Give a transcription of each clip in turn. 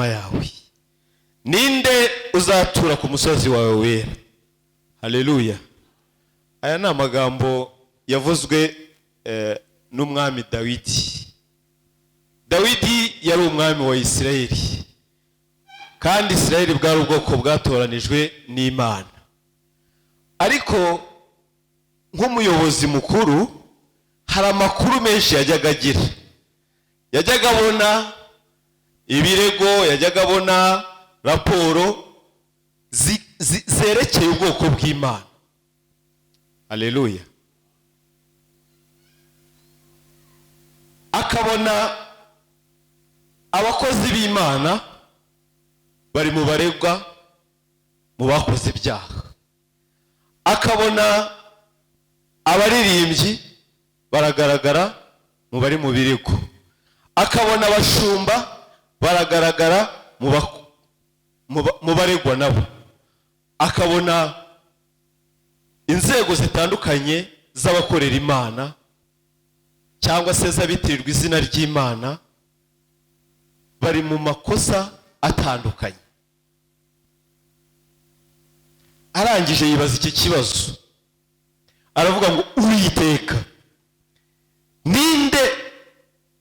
Yawe, ninde uzatura ku musozi wawe wera? Haleluya! Aya ni amagambo yavuzwe n'umwami Dawidi. Dawidi yari umwami wa Isirayeli, kandi Isirayeli bwari ubwoko bwatoranijwe n'Imana. Ariko nk'umuyobozi mukuru, hari amakuru menshi yajyaga agira. Yajyaga abona ibirego, yajyaga abona raporo zerekeye ubwoko bw'Imana. Haleluya! Akabona abakozi b'Imana bari mu baregwa, mu bakoze ibyaha, akabona abaririmbyi baragaragara mu bari mu birego, akabona abashumba baragaragara mu baregwa nabo, akabona inzego zitandukanye z'abakorera Imana cyangwa se z'abitirirwa izina ry'Imana bari mu makosa atandukanye. Arangije yibaza iki kibazo, aravuga ngo: "Uwiteka, ninde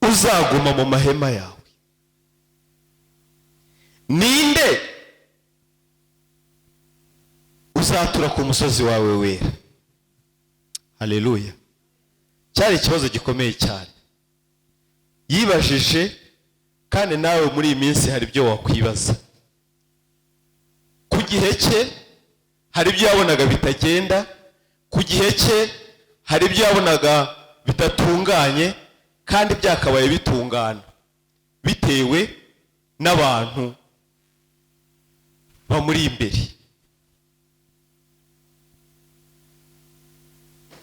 uzaguma mu mahema yawe? Ninde uzatura ku musozi wawe wera?" Haleluya! Cyari ikibazo gikomeye cyane yibajije, kandi nawe muri iyi minsi hari ibyo wakwibaza. Ku gihe cye hari ibyo yabonaga bitagenda, ku gihe cye hari ibyo yabonaga bidatunganye kandi byakabaye bitungana, bitewe n'abantu bamuri imbere.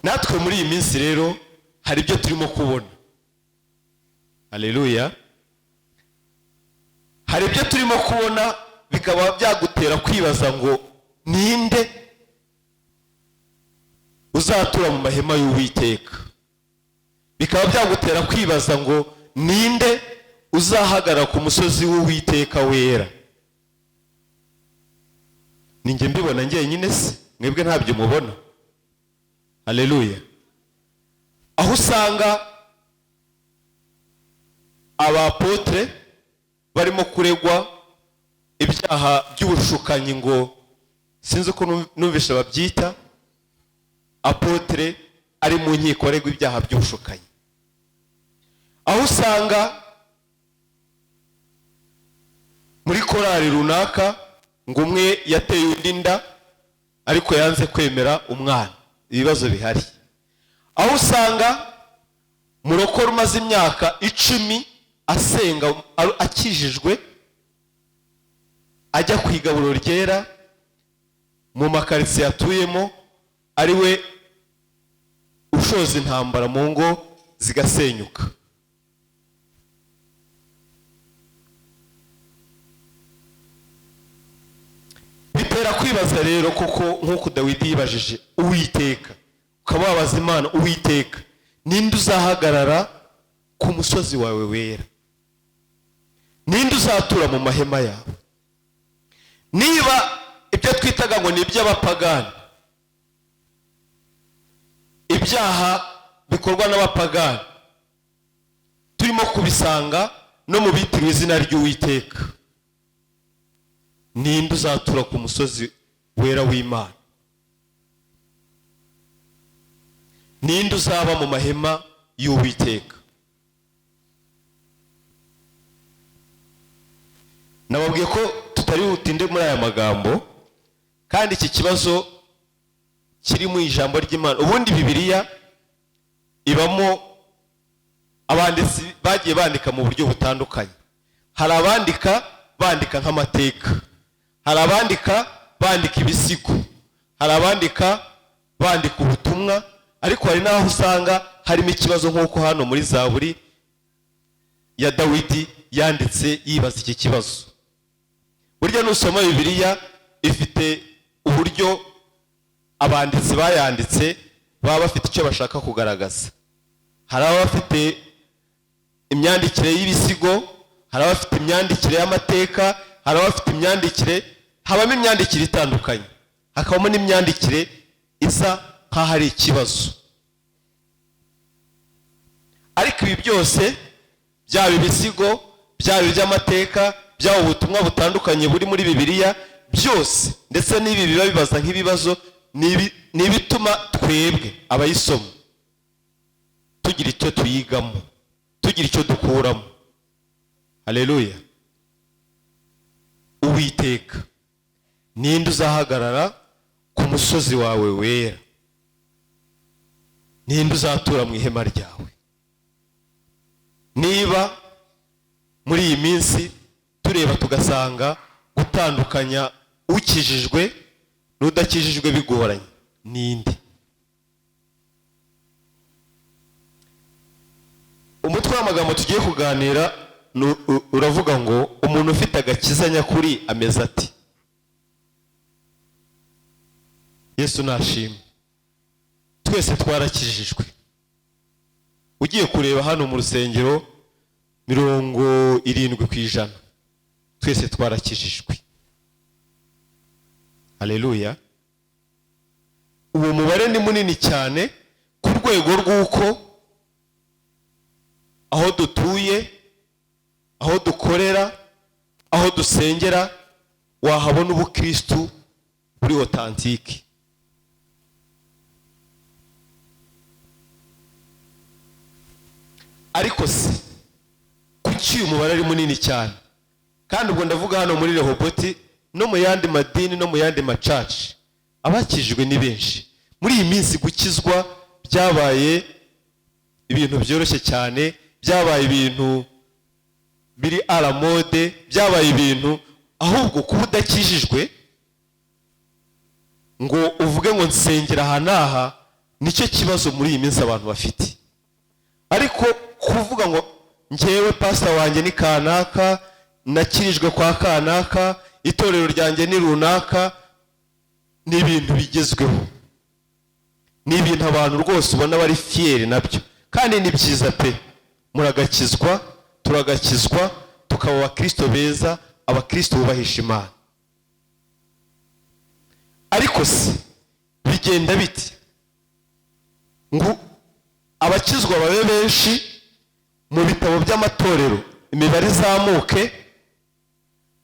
Natwe muri iyi minsi rero hari ibyo turimo kubona. Haleluya! Hari ibyo turimo kubona bikaba byagutera kwibaza ngo: "Ninde uzatura mu mahema y'Uwiteka?" Bikaba byagutera kwibaza ngo: "Ninde uzahagarara ku musozi w'Uwiteka wera?" Ni njye mbibona njyenyine se? Mwebwe ntabyo mubona? Haleluya! Aho usanga abapotre barimo kuregwa ibyaha by'ubushukanyi, ngo sinzi uko numvishe babyita, apotre ari mu nkiko aregwa ibyaha by'ubushukanyi. Aho usanga muri korali runaka ngo umwe yateye undi inda ariko yanze kwemera umwana, ibibazo bihari. Aho usanga murokore umaze imyaka 10 asenga, akijijwe, ajya ku igaburo ryera mu makaritsiye atuyemo, ari we ushoza intambara mu ngo zigasenyuka. Bitera kwibaza rero kuko nk'uko Dawidi yibajije Uwiteka, ukaba wabaza Imana: "Uwiteka, ninde uzahagarara ku musozi wawe wera? Ninde uzatura mu mahema yawe?" Niba ibyo twitaga ngo ni iby'abapagani, ibyaha bikorwa n'abapagani, turimo kubisanga no mu bitiriwe izina ry'Uwiteka, ninde uzatura ku musozi wera w'Imana? Ninde uzaba mu mahema y'Uwiteka? Nababwiye ko tutari butinde muri aya magambo, kandi iki kibazo kiri mu ijambo ry'Imana. Ubundi Bibiliya ibamo abanditsi bagiye bandika mu buryo butandukanye. Hari abandika bandika nk'amateka, hari abandika bandika ibisigo, hari abandika bandika ubutumwa, ariko hari n'aho usanga harimo ikibazo, nk'uko hano muri Zaburi ya Dawidi yanditse yibaza iki kibazo. Burya nusoma Bibiliya, ifite uburyo abanditsi bayanditse baba bafite icyo bashaka kugaragaza. Hari ababa bafite imyandikire y'ibisigo, hari Hari abafite imyandikire y'amateka, hari abafite imyandikire, habamo imyandikire itandukanye, hakabamo n'imyandikire isa nk'aho ari ikibazo. Ariko ibi byose, byaba ibisigo, byaba iby'amateka, byaba ubutumwa butandukanye buri muri Bibiliya, byose ndetse n'ibi biba bibaza nk'ibibazo, ni ibituma twebwe abayisoma tugira icyo tuyigamo, tugira icyo dukuramo. Haleluya. Uwiteka, ninde uzahagarara ku musozi wawe wera? Ninde uzatura mu ihema ryawe? Niba muri iyi minsi tureba tugasanga gutandukanya ukijijwe n'udakijijwe bigoranye, ninde? Umutwe w'amagambo tugiye kuganira uravuga ngo umuntu ufite agakiza nyakuri ameze ati. Yesu nashimwe, twese twarakijijwe. Ugiye kureba hano mu rusengero 70% twese twarakijijwe. Haleluya. Uwo mubare ni munini cyane ku rwego rw'uko aho dutuye, aho dukorera, aho dusengera, wahabona ubukristu buri authentique. Ariko se kuki uyu mubare ari munini cyane? Kandi ubwo ndavuga hano muri Rehoboti no mu yandi madini no mu yandi macaci, abakijijwe ni benshi. Muri iyi minsi gukizwa byabaye ibintu byoroshye cyane, byabaye ibintu biri à la mode, byabaye ibintu ahubwo kuba udakijijwe ngo uvuge ngo nsengera aha n'aha, nicyo kibazo muri iyi minsi abantu bafite. Ariko kuvuga ngo njyewe pastor wanjye ni kanaka, nakirijwe kwa kanaka, itorero ryanjye ni runaka, ni ibintu bigezweho, ni ibintu abantu rwose ubona bari fier nabyo, kandi ni byiza pe. Muragakizwa, turagakizwa, tukaba abakristo beza, abakristo bubahisha Imana. Ariko se bigenda biti ngo abakizwa babe benshi mu bitabo by'amatorero, imibare izamuke,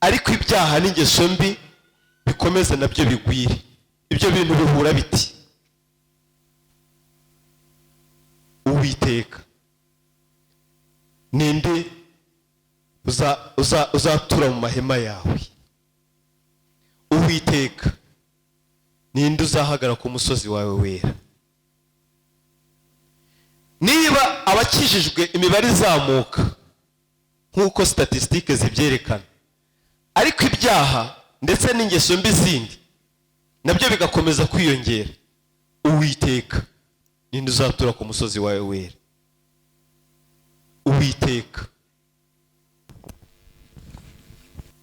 ariko ibyaha n'ingeso mbi bikomeze nabyo bigwire? Ibyo bintu bihura biti? Uwiteka, ninde uzatura mu mahema yawe? Uwiteka, ninde uzahagarara ku musozi wawe wera? Niba abakijijwe imibare izamuka nk'uko statisitike zibyerekana, ariko ibyaha ndetse n'ingeso mbi zindi nabyo bigakomeza kwiyongera, Uwiteka, ninde uzatura ku musozi wawe wera? Uwiteka,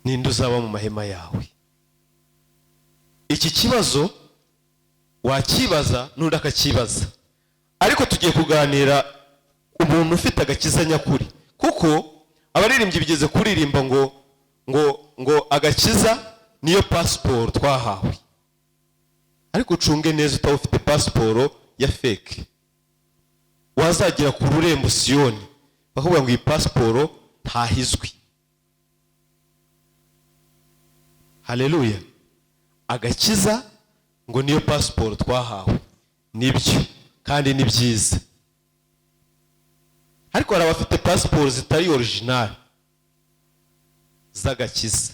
ninde uzaba mu mahema yawe? Iki kibazo wakibaza n'undi akakibaza, ariko tugiye kuganira umuntu ufite agakiza nyakuri, kuko abaririmbyi bigeze kuririmba ngo ngo ngo agakiza niyo pasiporo twahawe. Ariko ucunge neza utaba ufite pasiporo ya fake, wazagera ku rurembo Siyoni bakubwira ngo iyi pasiporo ntahizwi. Haleluya. Agakiza ngo niyo pasiporo twahawe, nibyo kandi ni byiza. Ariko hari abafite pasiporo zitari original z'agakiza,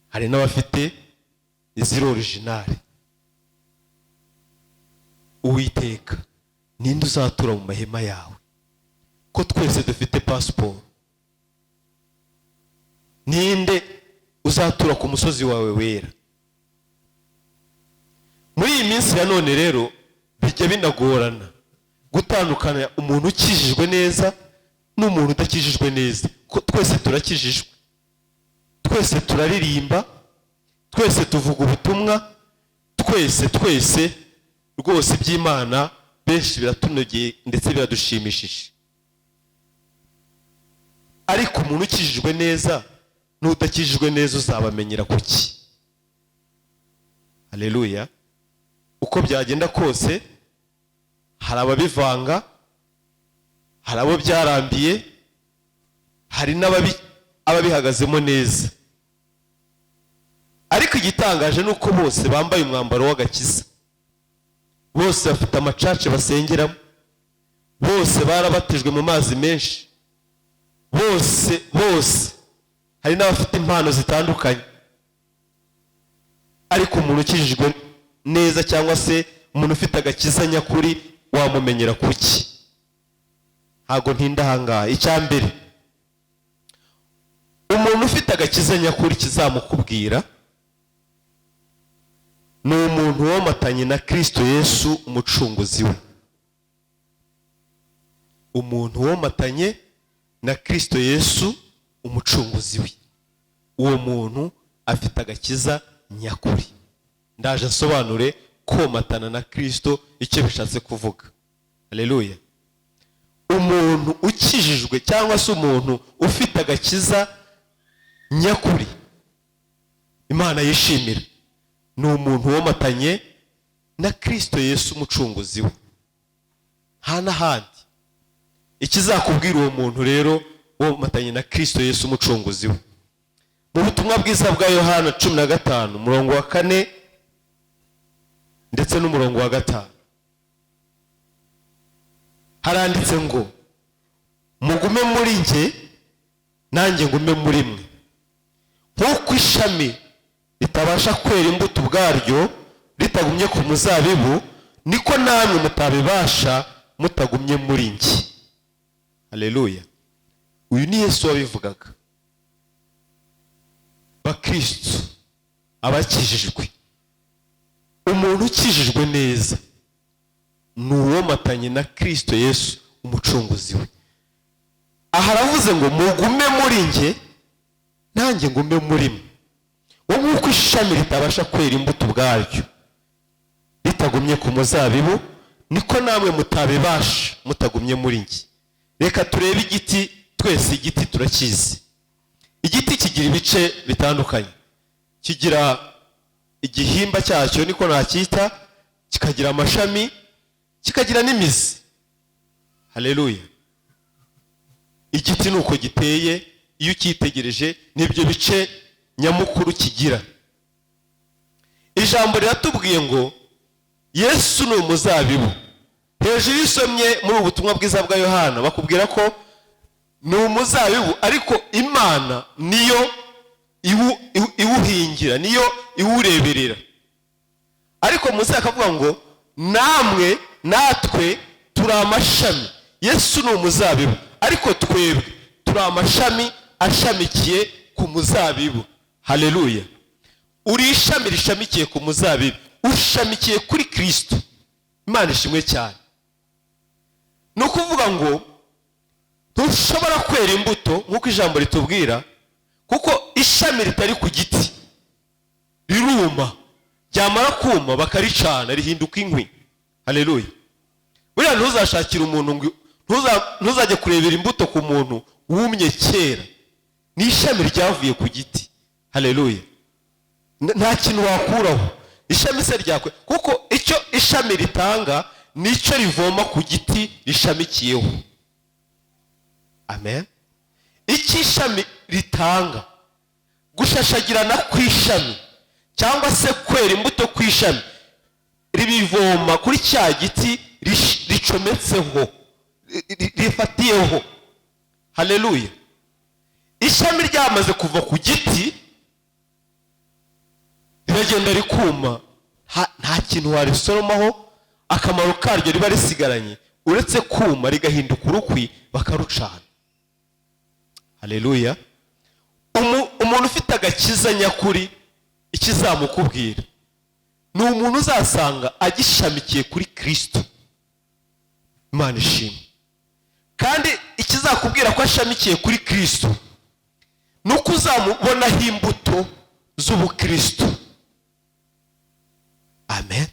hari n'abafite iziri original. Uwiteka, ninde uzatura mu mahema yawe? Ko twese dufite pasiporo, ninde uzatura ku musozi wawe wera? Muri iyi minsi ya none rero bijya binagorana gutandukanya umuntu ukijijwe neza n'umuntu udakijijwe neza, ko twese turakijijwe, twese turaririmba, twese tuvuga ubutumwa, twese twese rwose iby'Imana benshi biratunogeye ndetse biradushimishije. Ariko umuntu ukijijwe neza n'udakijijwe neza uzabamenyera kuki? Haleluya! Uko byagenda kose, hari ababivanga, hari abo byarambiye, hari n'ababihagazemo neza. Ariko igitangaje ni uko bose bambaye umwambaro w'agakiza, bose bafite amacace basengeramo, bose barabatijwe mu mazi menshi, bose bose, hari n'abafite impano zitandukanye. Ariko umuntu ukijijwe neza cyangwa se umuntu ufite agakiza nyakuri wamumenyera kuki? Ntabwo ntinda ahangaha. Icya mbere, umuntu ufite agakiza nyakuri kizamukubwira ni umuntu womatanye na Kirisito Yesu umucunguzi we. Umuntu womatanye na Kirisito Yesu umucunguzi we, uwo muntu afite agakiza nyakuri. Ndaje nsobanure komatana na Kirisito icyo bishatse kuvuga. Haleluya! Umuntu ukijijwe cyangwa se umuntu ufite agakiza nyakuri Imana yishimira ni umuntu womatanye na Kirisito Yesu umucunguzi we, nta n'ahandi. Ikizakubwira uwo muntu rero womatanye na Kirisito Yesu umucunguzi we, mu butumwa bwiza bwa Yohana 15, umurongo wa 4 ndetse n'umurongo wa 5, haranditse ngo: "Mugume muri njye, nanjye ngume muri mwe. Nk'uko ishami ritabasha kwera imbuto ubwaryo ritagumye ku muzabibu, niko namwe mutabibasha mutagumye muri njye." Haleluya! Uyu ni Yesu wabivugaga. Bakristo abakijijwe, umuntu ukijijwe neza ni uwomatanye na Kirisito Yesu umucunguzi we. Aha aravuze ngo: "Mugume muri njye, nanjye ngume muri mwe." Ngo nk'uko ishami ritabasha kwera imbuto ubwaryo ritagumye ku muzabibu, niko namwe mutabibasha mutagumye muri njye. Reka turebe igiti. Twese igiti turakizi. Igiti kigira ibice bitandukanye: kigira igihimba cyacyo, niko nacyita, kikagira amashami, kikagira n'imizi. Haleluya! Igiti ni uko giteye, iyo ucyitegereje n'ibyo bice nyamukuru kigira. Ijambo riratubwiye ngo Yesu ni umuzabibu. Hejuru iyo usomye muri ubu butumwa bwiza bwa Yohana, bakubwira ko ni umuzabibu, ariko Imana niyo iwuhingira, niyo iwureberera. Ariko munsi akavuga ngo namwe natwe turi amashami. Yesu ni umuzabibu, ariko twebwe turi amashami ashamikiye ku muzabibu. Haleluya! Uri ishami rishamikiye ku muzabibu, ushamikiye kuri Kirisito. Imana ishimwe cyane. Ni ukuvuga ngo ntushobora kwera imbuto nk'uko ijambo ritubwira, kuko ishami ritari ku giti riruma, ryamara kuma bakaricana, rihinduka inkwi. Haleluya! Buriya ntuzashakire umuntu ngo ntuzajye kurebera imbuto ku muntu wumye kera. Ni ishami ryavuye ku giti. Haleluya! Nta kintu wakuraho ishami se ryakwe, kuko icyo ishami ritanga nicyo rivoma ku giti rishamikiyeho. Amen. Icyo ishami ritanga, gushashagirana kw'ishami cyangwa se kwera imbuto kw'ishami, ribivoma kuri cya giti ricometseho, rifatiyeho. Haleluya! Ishami ryamaze kuva ku giti riragenda rikuma, nta kintu warisoromaho. Akamaro karyo riba risigaranye uretse kuma rigahinduka urukwi, bakarucana. Haleluya! Umuntu ufite agakiza nyakuri, ikizamukubwira ni umuntu uzasanga agishamikiye kuri Kirisito. Imana ishimwe. Kandi ikizakubwira ko ashamikiye kuri Kirisito ni uko uzamubonaho imbuto z'ubukristo. Amen,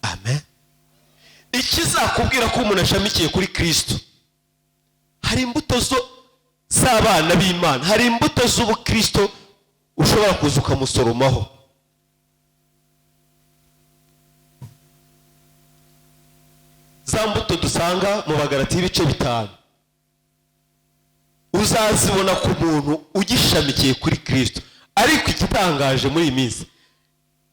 amen. Ikizakubwira ko umuntu ashamikiye kuri Kirisito, Hari imbuto zo z'abana b'Imana, hari imbuto z'ubukristo ushobora kuza ukamusoromaho. Za mbuto dusanga mu Bagalatiya ibice 5 uzazibona ku muntu ugishamikiye kuri Kristo. Ariko igitangaje muri iyi minsi,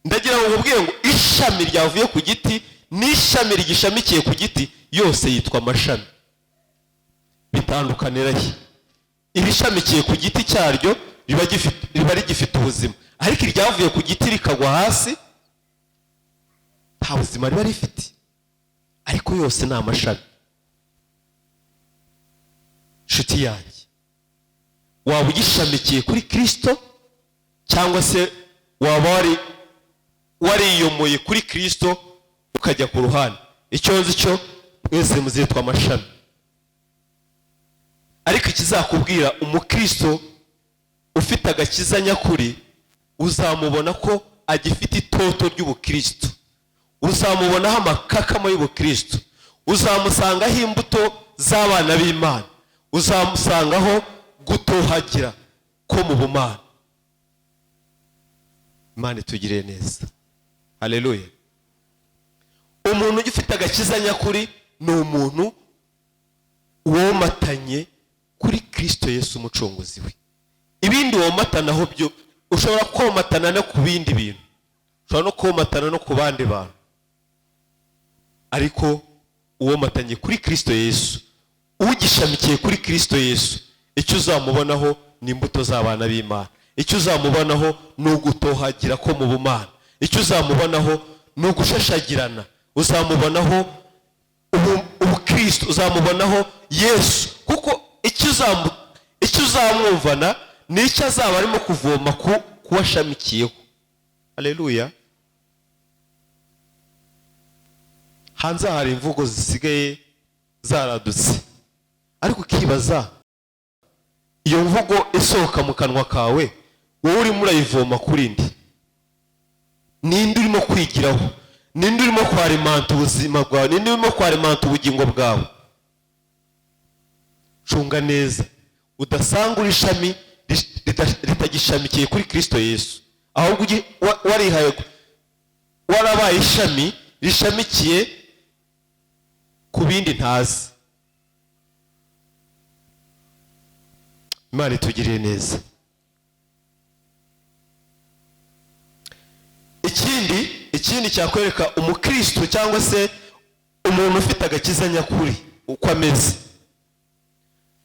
ndagira ngo nkubwire ngo ishami ryavuye ku giti n'ishami rigishamikiye ku giti yose yitwa amashami. Bitandukanira he? Irishamikiye ku giti cyaryo riba rigifite ubuzima, ariko iryavuye ku giti rikagwa hasi nta buzima riba rifite, ariko yose ni amashami. Nshuti yanjye, waba ugishamikiye kuri Kristo cyangwa se waba wariyomoye kuri Kristo ukajya ku ruhande, icyo nzi cyo mwese muzitwa amashami. Ariko ikizakubwira umukristo ufite agakiza nyakuri, uzamubona ko agifite itoto ry'ubukristo, uzamubonaho amakakama y'ubukristo, uzamusangaho imbuto z'abana b'Imana, uzamusangaho gutohagira ko mu bumana. Imana itugirire neza. Haleluya. Umuntu ugifite agakiza nyakuri ni umuntu womatanye kuri Kristo Yesu umucunguzi we. Ibindi womatanaho byo ushobora komatana no ku bindi bintu, ushobora no komatana no ku bandi bantu, ariko uwomatanye kuri Kristo Yesu, ugishamikiye kuri Kristo Yesu, icyo uzamubonaho ni imbuto z'abana b'Imana, icyo uzamubonaho ni ugutohagira ko mu bumana, icyo uzamubonaho ni ugushashagirana, uzamubonaho ubukristo, uzamubonaho Yesu. Kuko icyo uzamwumvana ni icyo azaba arimo kuvoma kuwashamikiyeho. Haleluya. Hanze hari imvugo zisigaye zaradutse, ariko ukibaza iyo mvugo isohoka mu kanwa kawe wowe urimo urayivoma kuri ndi? Ninde urimo kwigiraho? Ninde urimo kwarimanta ubuzima bwawe? Ninde urimo kwarimanta ubugingo bwawe? Cunga neza udasanga uri ishami ritagishamikiye kuri Kristo Yesu, ahubwo warihaye, warabaye ishami rishamikiye ku bindi ntazi. Imana itugirire neza. Ikindi cyakwereka umukristo cyangwa se umuntu ufite agakiza nyakuri uko ameze,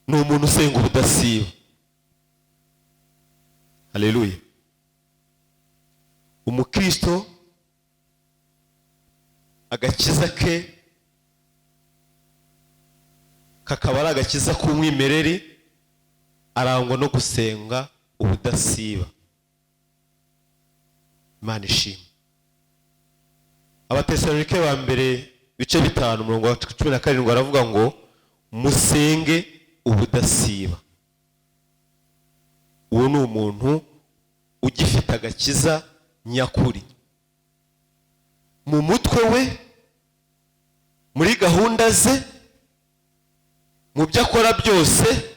ni umuntu usenga ubudasiba. Haleluya. Umukristo agakiza ke kakaba ari agakiza k'umwimerere, arangwa no gusenga ubudasiba. Imana ishimwe. Abatesalonike ba mbere bice 5 umurongo wa 17 aravuga ngo musenge ubudasiba. Uwo ni umuntu ugifite agakiza nyakuri mu mutwe we, muri gahunda ze, mu byo akora byose.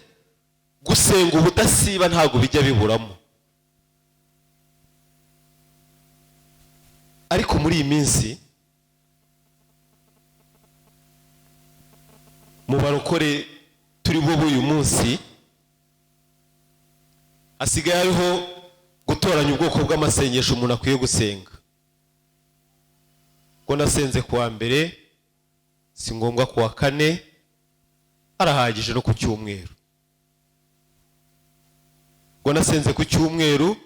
Gusenga ubudasiba ntabwo bijya biburamo. Ariko muri iyi minsi mu barokore turi bo uyu munsi, hasigaye hariho gutoranya ubwoko bw'amasengesho umuntu akwiye gusenga. Ko nasenze kuwa mbere si ngombwa kuwa kane, arahagije no ku cyumweru. Ngo nasenze ku cyumweru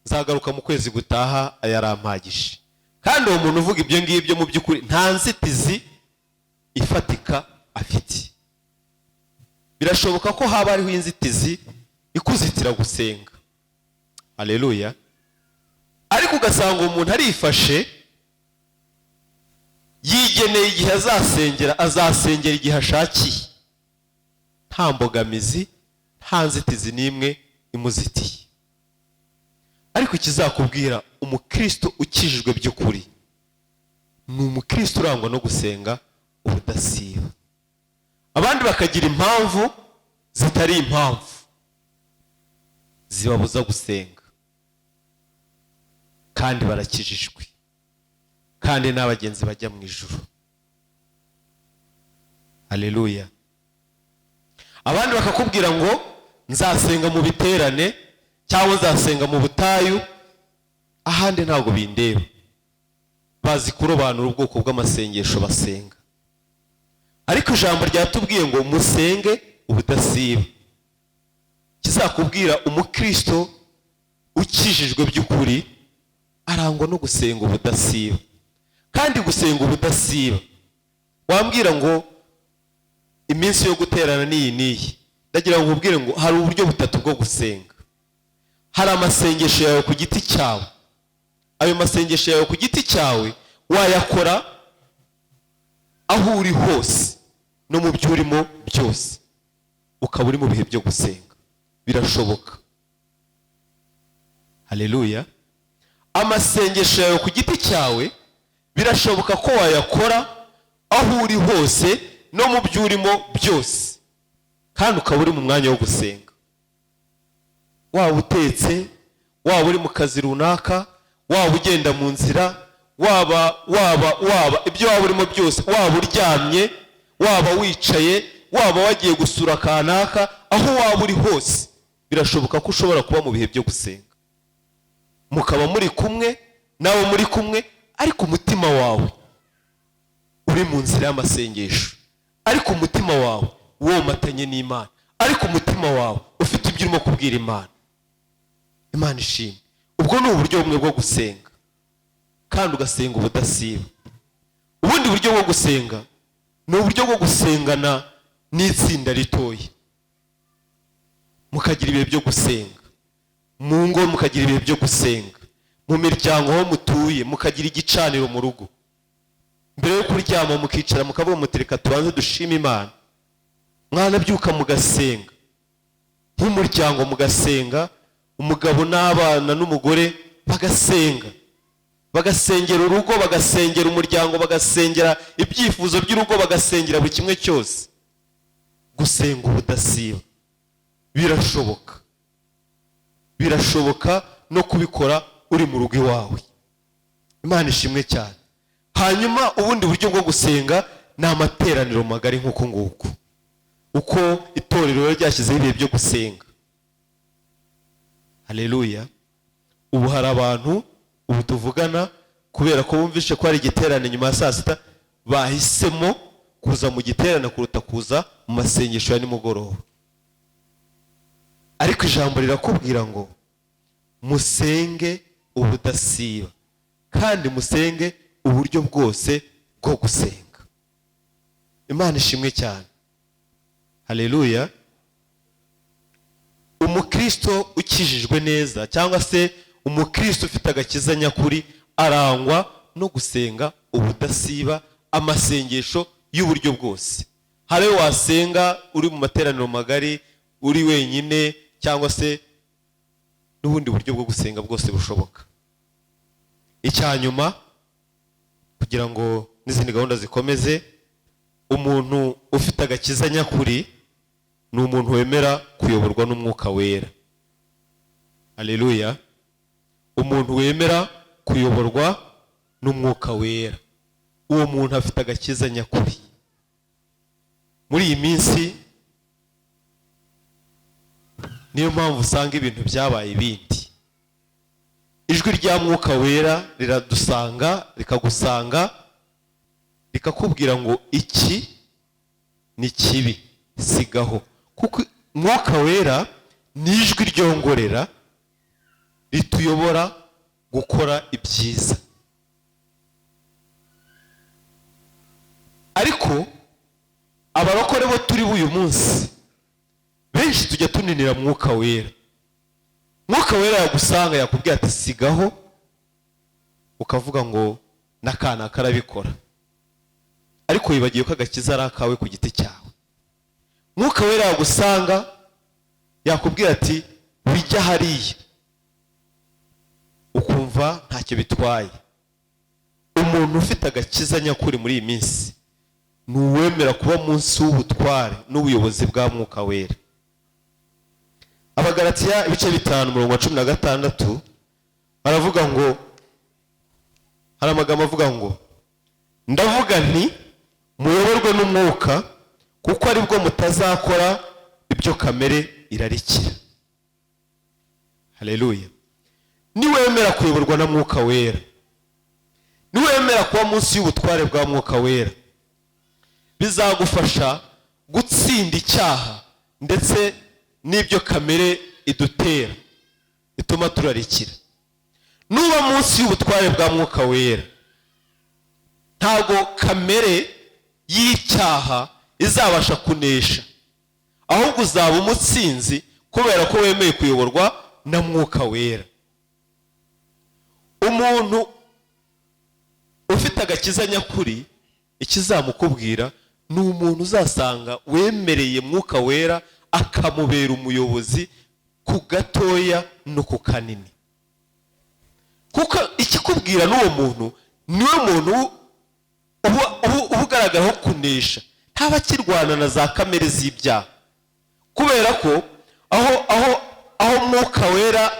nzagaruka mu kwezi gutaha ayarampagije. Kandi uwo muntu uvuga ibyo ngibyo mu by'ukuri nta nzitizi ifatika afite. Birashoboka ko haba hariho inzitizi ikuzitira gusenga. Haleluya. Ariko ugasanga umuntu arifashe, yigeneye igihe azasengera, azasengera igihe ashakiye, nta mbogamizi, nta nzitizi n'imwe imuzitiye. Ariko ikizakubwira umukristo ukijijwe by'ukuri ni umukristo urangwa no gusenga ubudasiba. Abandi bakagira impamvu zitari impamvu zibabuza gusenga, kandi barakijijwe, kandi n'abagenzi bajya mu ijuru. Haleluya. Abandi bakakubwira ngo nzasenga mu biterane cyangwa nzasenga mu butayu, ahandi ntabwo bindeba. Bazi kurobanura ubwoko bw'amasengesho basenga. Ariko ijambo ryatubwiye ngo musenge ubudasiba. Kizakubwira umukristo ukijijwe by'ukuri arangwa no gusenga ubudasiba. Kandi gusenga ubudasiba, wambwira ngo iminsi yo guterana n'iyi n'iyi, ndagira ngo nkubwire ngo hari uburyo butatu bwo gusenga. Hari amasengesho yawe ku giti cyawe. Ayo masengesho yawe ku giti cyawe wayakora aho uri hose no mu byo urimo byose, ukaba uri mu bihe byo gusenga, birashoboka. Haleluya. Amasengesho yawe ku giti cyawe birashoboka ko wayakora aho uri hose no mu byo urimo byose, kandi ukaba uri mu mwanya wo gusenga. Waba utetse, waba uri mu kazi runaka, waba ugenda mu nzira, waba waba waba ibyo waba urimo byose, waba uryamye, waba wicaye, waba wagiye gusura kanaka, aho waba uri hose birashoboka ko ushobora kuba mu bihe byo gusenga, mukaba muri kumwe nawe muri kumwe, ariko umutima wawe uri mu nzira y'amasengesho, ariko umutima wawe womatanye n'Imana, ariko umutima wawe ufite ibyo urimo kubwira Imana. Imana ishimwe. Ubwo ni uburyo bumwe bwo gusenga, kandi ugasenga ubudasiba. Ubundi buryo bwo gusenga ni uburyo bwo gusengana n'itsinda ritoya, mukagira ibihe byo gusenga mu ngo, mukagira ibihe byo gusenga mu miryango aho mutuye, mukagira igicaniro mu rugo. Mbere yo kuryama mukicara mukavuga muti reka tubanze dushime Imana. Mwanabyuka mugasenga nk'umuryango, mugasenga umugabo n'abana n'umugore bagasenga, bagasengera urugo, bagasengera umuryango, bagasengera ibyifuzo by'urugo, bagasengera buri kimwe cyose. Gusenga ubudasiba birashoboka, birashoboka no kubikora uri mu rugo iwawe. Imana ishimwe cyane. Hanyuma ubundi buryo bwo gusenga ni amateraniro magari nk'uko nguko uko itorero ryashyizeho ibihe byo gusenga. Haleluya. Ubu hari abantu ubu tuvugana, kubera ko bumvishe ko hari igiterane nyuma ya saa sita, bahisemo kuza mu giterane kuruta kuza mu masengesho ya nimugoroba. Ariko ijambo rirakubwira ngo musenge ubudasiba, kandi musenge uburyo bwose bwo gusenga. Imana ishimwe cyane. Haleluya. Umukristo ukijijwe neza, cyangwa se umukristo ufite agakiza nyakuri, arangwa no gusenga ubudasiba, amasengesho y'uburyo bwose. Hari ayo wasenga uri mu materaniro magari, uri wenyine, cyangwa se n'ubundi buryo bwo gusenga bwose bushoboka. Icya nyuma, kugira ngo n'izindi gahunda zikomeze, umuntu ufite agakiza nyakuri ni umuntu wemera kuyoborwa n'Umwuka Wera. Haleluya. Umuntu wemera kuyoborwa n'Umwuka Wera, uwo muntu afite agakiza nyakuri. Muri iyi minsi niyo mpamvu usanga ibintu byabaye ibindi. Ijwi rya Mwuka Wera riradusanga, rikagusanga, rikakubwira ngo iki ni kibi, sigaho. Kuko Mwuka Wera ni ijwi ryongorera rituyobora gukora ibyiza. Ariko abarokore bo turi b'uyu munsi benshi tujya tuninira Mwuka Wera. Mwuka Wera yagusanga yakubwira ati sigaho, ukavuga ngo n'akana karabikora, ariko wibagiwe ko agakiza ari akawe ku giti cyawe. Mwuka Wera yagusanga yakubwira ati bijya hariya, ukumva ntacyo bitwaye. Umuntu ufite agakiza nyakuri muri iyi minsi Ni uwemera kuba munsi w'ubutware n'ubuyobozi bwa Mwuka Wera. Abagalatiya ibice 5, umurongo wa 16, baravuga ngo, hari amagambo avuga ngo: "Ndavuga nti muyoborwe n'Umwuka, kuko aribwo mutazakora ibyo kamere irarikira." Haleluya! Niwemera kuyoborwa na Mwuka Wera, niwemera kuba munsi y'ubutware bwa Mwuka Wera, bizagufasha gutsinda icyaha ndetse n'ibyo kamere idutera ituma turarikira. Nuba munsi y'ubutware bwa Mwuka Wera, ntabwo kamere y'icyaha izabasha kunesha, ahubwo uzaba umutsinzi kubera ko wemeye kuyoborwa na Mwuka Wera. Umuntu ufite agakiza nyakuri, ikizamukubwira ni umuntu uzasanga wemereye Mwuka Wera akamubera umuyobozi ku gatoya no ku kanini, kuko ikikubwira n'uwo muntu niwe muntu uba ugaragaraho kunesha. Ntaba akirwana na za kamere z'ibyaha, kubera ko aho Mwuka Wera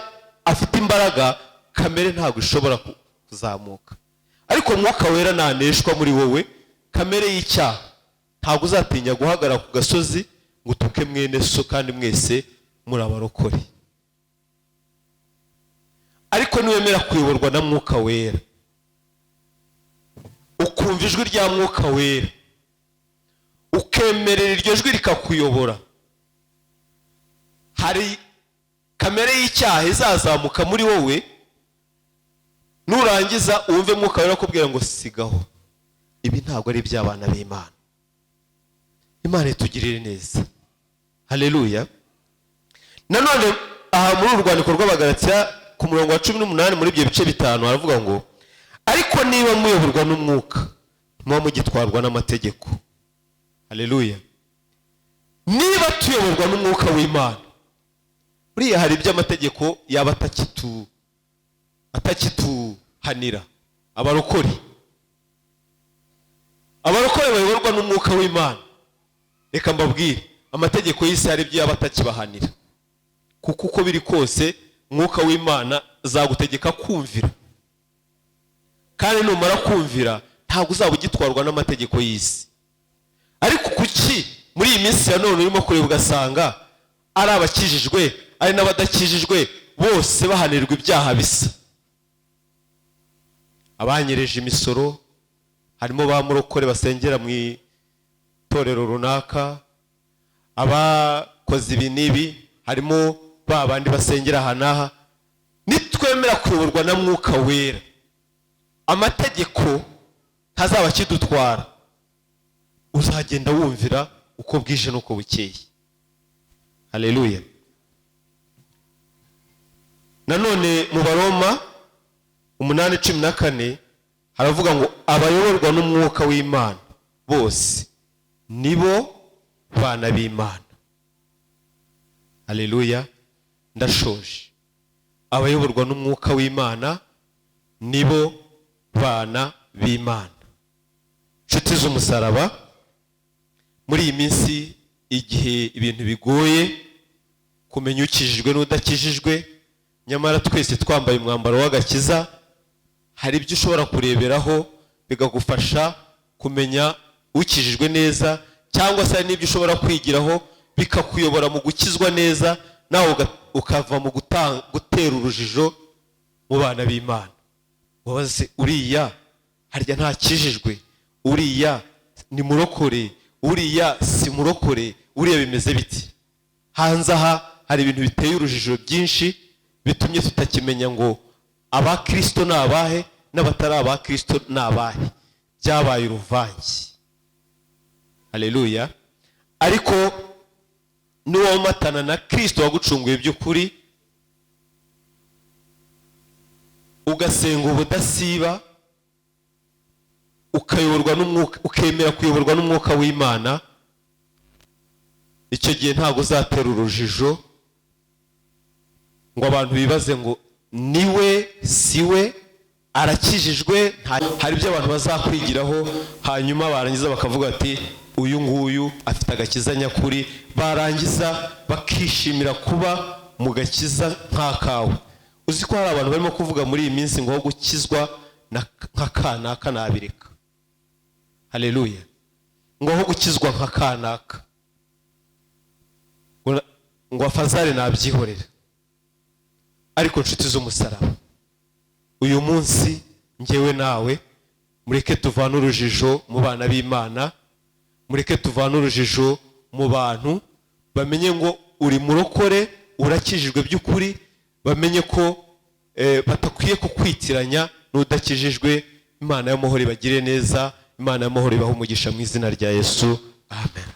afite imbaraga, kamere ntabwo ishobora kuzamuka. Ariko Mwuka Wera naneshwa muri wowe, kamere y'icyaha, ntabwo uzatinya guhagarara ku gasozi ngo utuke mwene so kandi mwese muri abarokore. Ariko niwemera kuyoborwa na Mwuka Wera, ukumva ijwi rya Mwuka Wera, ukemerera iryo jwi rikakuyobora, hari kamere y'icyaha izazamuka muri wowe, nurangiza wumve Mwuka Wera akubwira ngo: "Sigaho, ibi ntabwo ari iby'abana b'Imana." Imana itugirire neza. Haleluya! Nanone aha muri uru rwandiko rw'Abagalatiya, ku murongo wa 18 muri ibyo bice 5, haravuga ngo: "Ariko niba muyoborwa n'Umwuka, ntimuba mugitwarwa n'amategeko." Haleluya! Niba tuyoborwa n'Umwuka w'Imana, buriya hari ibyo amategeko yaba atakituhanira. Abarokore bayoborwa n'Umwuka w'Imana, reka mbabwire, amategeko y'isi hari ibyo yaba atakibahanira, kuko uko biri kose Mwuka w'Imana azagutegeka kumvira, kandi numara kumvira ntabwo uzaba ugitwarwa n'amategeko y'isi. Ariko kuki muri iyi minsi ya none urimo kureba ugasanga ari abakijijwe, ari n'abadakijijwe, bose bahanirwa ibyaha bisa? Abanyereje imisoro, harimo ba murokore basengera mu itorero runaka, abakoze ibi n'ibi, harimo ba bandi basengera aha n'aha. Nitwemera kuyoborwa na Mwuka Wera, amategeko ntazaba akidutwara, uzagenda wumvira uko bwije n'uko bukeye. Haleluya! Nanone mu Baroma 8:14 haravuga ngo: "Abayoborwa n'Umwuka w'Imana bose nibo bana b'Imana." Haleluya! Ndashoje. Abayoborwa n'Umwuka w'Imana nibo bana b'Imana. Inshuti z'umusaraba, muri iyi minsi igihe ibintu bigoye kumenya ukijijwe n'udakijijwe, nyamara twese twambaye umwambaro w'agakiza, hari ibyo ushobora kureberaho bikagufasha kumenya ukijijwe neza, cyangwa se hari n'ibyo ushobora kwigiraho bikakuyobora mu gukizwa neza, nawe ukava mu gutera urujijo mu bana b'Imana. Wabaze: "Uriya harya ntakijijwe? Uriya ni murokore? Uriya si murokore? Uriya bimeze biti?" Hanze aha hari ibintu biteye urujijo byinshi bitumye tutakimenya ngo abakirisito ni abahe n'abatari abakirisito ni abahe. Byabaye uruvange. Haleluya! Ariko nuwomatana na Kirisito wagucunguye by'ukuri, ugasenga ubudasiba, ukayoborwa n'Umwuka, ukemera kuyoborwa n'Umwuka w'Imana, icyo gihe ntabwo uzatera urujijo ngo abantu bibaze ngo niwe, si we, Arakijijwe, hari ibyo abantu bazakwigiraho, hanyuma barangiza bakavuga ati: "Uyu nguyu afite agakiza nyakuri." Barangiza bakishimira kuba mu gakiza nk'akawe. Uzi ko hari abantu barimo kuvuga muri iyi minsi ngo gukizwa nka kanaka nabireka? Haleluya! Ngo aho gukizwa nka kanaka, ngo afazare nabyihorera. Ariko nshuti z'umusaraba, uyu munsi ngewe nawe, mureke tuvane urujijo mu bana b'Imana, mureke tuvane urujijo mu bantu, bamenye ngo uri murokore, urakijijwe by'ukuri, bamenye ko batakwiye kukwitiranya n'udakijijwe. Imana y'amahoro ibagire neza, Imana y'amahoro ibahe umugisha mu izina rya Yesu, amen.